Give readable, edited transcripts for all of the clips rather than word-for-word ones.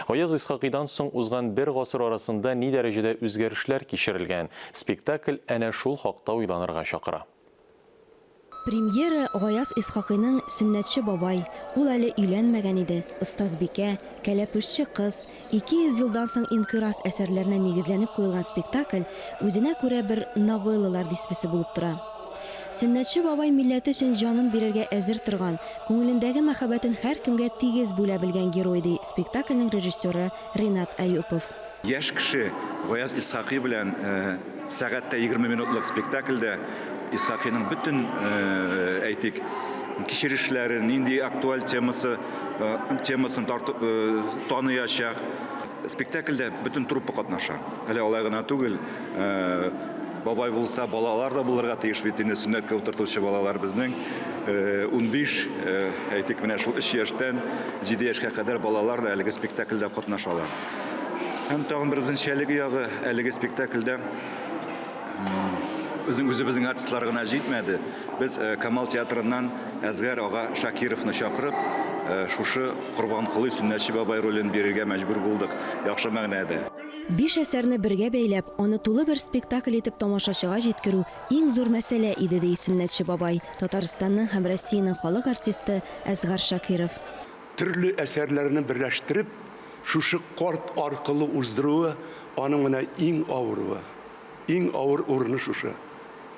Гаяз Исхакыйдан соң узган бер гасыр арасында ни дәрәҗәдә үзгәрешләр кичерелгән? Спектакль әнә шул хакта уйланырга чакыра. Премьера Гаяз Исхакыйның Сөннәтче бабай, ул әле өйләнмәгән иде, Остазбикә, Кәләпүшче кыз, 200 елдан соң инкыйраз әсәрләренә нигезләнеп куелган спектакль үзенә күрә бер новеллалар дисбесе булып тора. Сөннәтче бабай милләте өчен җанын бирергә әзер торган, күңелендәге мәхәббәтен һәркемгә тигез бүлә белгән герой, ди спектакльнең режиссеры Ринат Әюпов. Яшь кеше Гаяз Исхакый белән сәгать тә 20 минутлык спектакльдә Исхакыйның бөтен, әйтик, кичерешләрен, нинди актуаль темасы, темасын тартып таныячак. Спектакльдә бөтен труппа катнаша. Әле алай гына түгел, бабай булса, балалар да булырга тиеш бит инде, сөннәткә утыртучы балалар безнең 15, әйтик, менә шул 3 яшьтән 7 яшькә кадәр балалар да әлеге спектакльдә катнашалар. Һәм тагын бер үзенчәлеге ягы, әлеге спектакльдә безнең үзебезнең артистлар гына җитмәде. Без э, Камал театрыннан Әзгәр ага Шакировны чакырып, э, шушы Корбанколый Сөннәтче бабай ролен бирергә мәҗбүр булдык. Яхшы мәгънәдә. Биш әсәрне бергә бәйләп, аны тулы бер спектакль итеп тамашачыга җиткерү иң зур мәсьәлә иде, ди Сөннәтче бабай, Татарстанның һәм Россиянең халык артисты Әсгар Шакиров. Төрле әсәрләрне берләштереп, шушы карт аркылы уздыруы аның менә иң авыруы. Иң авыр урыны шушы.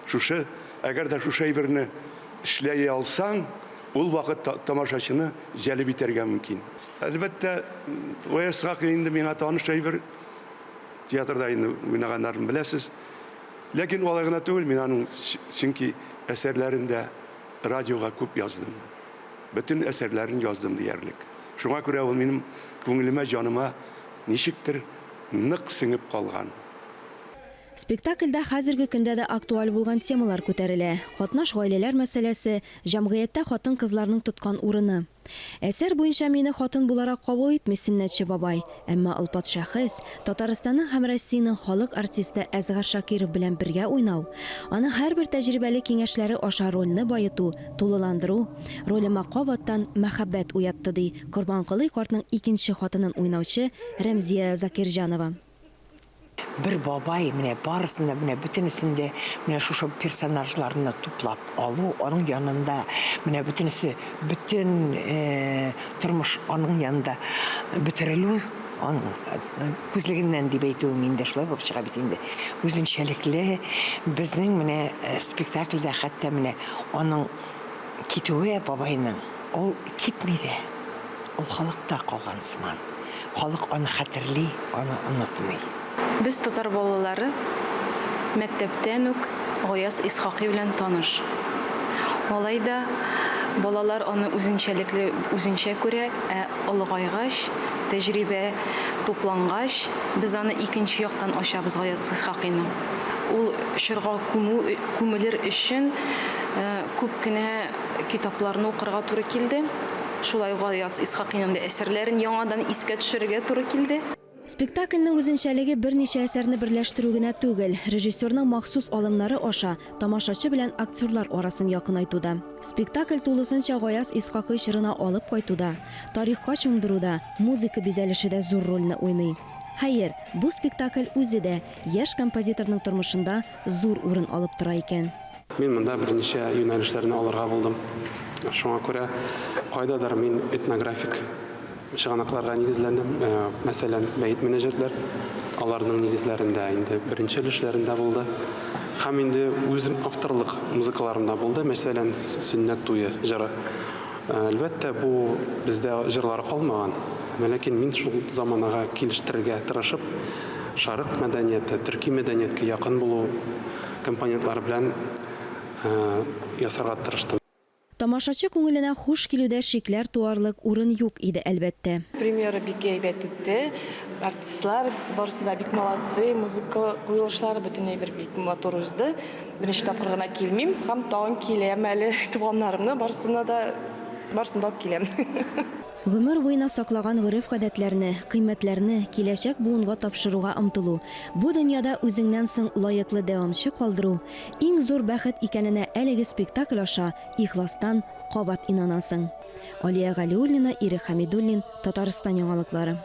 Шушы, әгәр дә шушы әйберне эшләй алсаң, ул вакыт тамашачыны җәлеп итәргә мөмкин. Әлбәттә, Гаяз Исхакый инде миңа таныш әйбер. Театрда инде уйнаганнарын беләсез. Ләкин алай гына түгел, мин аның чөнки әсәрләрен дә радиога күп яздым. Бөтен әсәрләрен яздым диярлек. Шуңа күрә ул минем күңелемә, җаныма ничектер нык сеңеп калган. Спектакльдә хәзерге көндә дә актуаль булган темалар күтәрелә, катнаш гаиләләр мәсьәләсе, җәмгыятьтә хатын-кызларның тоткан урыны. Әсәр буенча мине хатын буларак кабул итми Сөннәтче бабай, әмма олпат шәхес, Татарстанның һәм Россиянең халык артисты Әсгар Шакиров белән бергә уйнау, аның һәрбер тәҗрибәле киңәшләре аша рольне баету, тулыландыру, ролема кабаттан мәхәббәт уятты, ди Корбанколый картның икенче хатынын уйнаучы Рәмзия Закирҗанова. Бер бабай менә барысын да, менә бөтенесен дә, менә шушы персонажларны туплап алу, аның янында менә бөтенесе, бөтен тормыш аның янында бөтерелү, аның күзлегеннән дип әйтүем инде шулай булып чыга бит инде. Үзенчәлекле безнең менә спектакльдә хәтта менә аның китүе бабайның, ул китми дә. Ул халыкта калган сыман. Халык аны хәтерли, аны онытмый. Без, татар балалары, мәктәптән үк Гаяз Исхакый белән таныш. Алай да балалар аны үзенчәлекле үзенчә күрә, ә олыгайгач, тәҗрибә туплангач, без аны икенче яктан ачабыз Гаяз Исхакыйны. Ул чорга күмү, күмелер өчен күп кенә китапларны укырга туры килде. Шулай ук Гаяз Исхакыйның да әсәрләрен яңадан искә төшерергә туры килде. Спектакльнең үзенчәлеге берничә әсәрне берләштерү генә түгел, режиссерның махсус алымнары аша тамашачы белән актерлар арасын якынайтуда. Спектакль тулысынча Гаяз Исхакый чорына алып кайтуда, тарихка чумдыруда музыка бизәлеше дә зур рольне уйный. Хәер, бу спектакль үзе дә яшь композиторның тормышында зур урын алып тора икән. Мин монда берничә юнәлешләрне алырга булдым. Шуңа күрә кайдадыр мин этнографик чыганакларга нигезләндем. Мәсәлән, бәет-мөнәҗәтләр, аларның нигезләрендә инде беренче өлешләрендә булды. Һәм инде үзем авторлык музыкаларым да булды. Мәсәлән, Сөннәт туе җыры. Әлбәттә, бу бездә җырлары калмаган. Әмма ләкин мин шул заманага килештерергә тырышып, шәрык мәдәнияте, төрки мәдәнияткә якын булу компонентлары белән ясарга тырыштым. Тамашачы күңеленә хуш килүдә шикләр туарлык урын юк иде, әлбәттә. Премьера бик әйбәт үтте. Артистлар барысы да бик молодцы, музыка куелышлары бөтен әйбер бик матур узды. Беренче тапкыр гына килмим һәм тагын киләм әле туганнарымны барысына да барысын да алып киләм. Гомер буена саклаган гореф-гадәтләрне, кыйммәтләрне киләчәк буынга тапшыруга омтылу, бу дөньяда үзеңнән соң лаеклы дәвамчы калдыру, иң зур бәхет икәненә әлеге спектакль аша ихластан кабат инанасың. Алия Галиуллина, Ирек Хәмидуллин, Татарстан яңалыклары.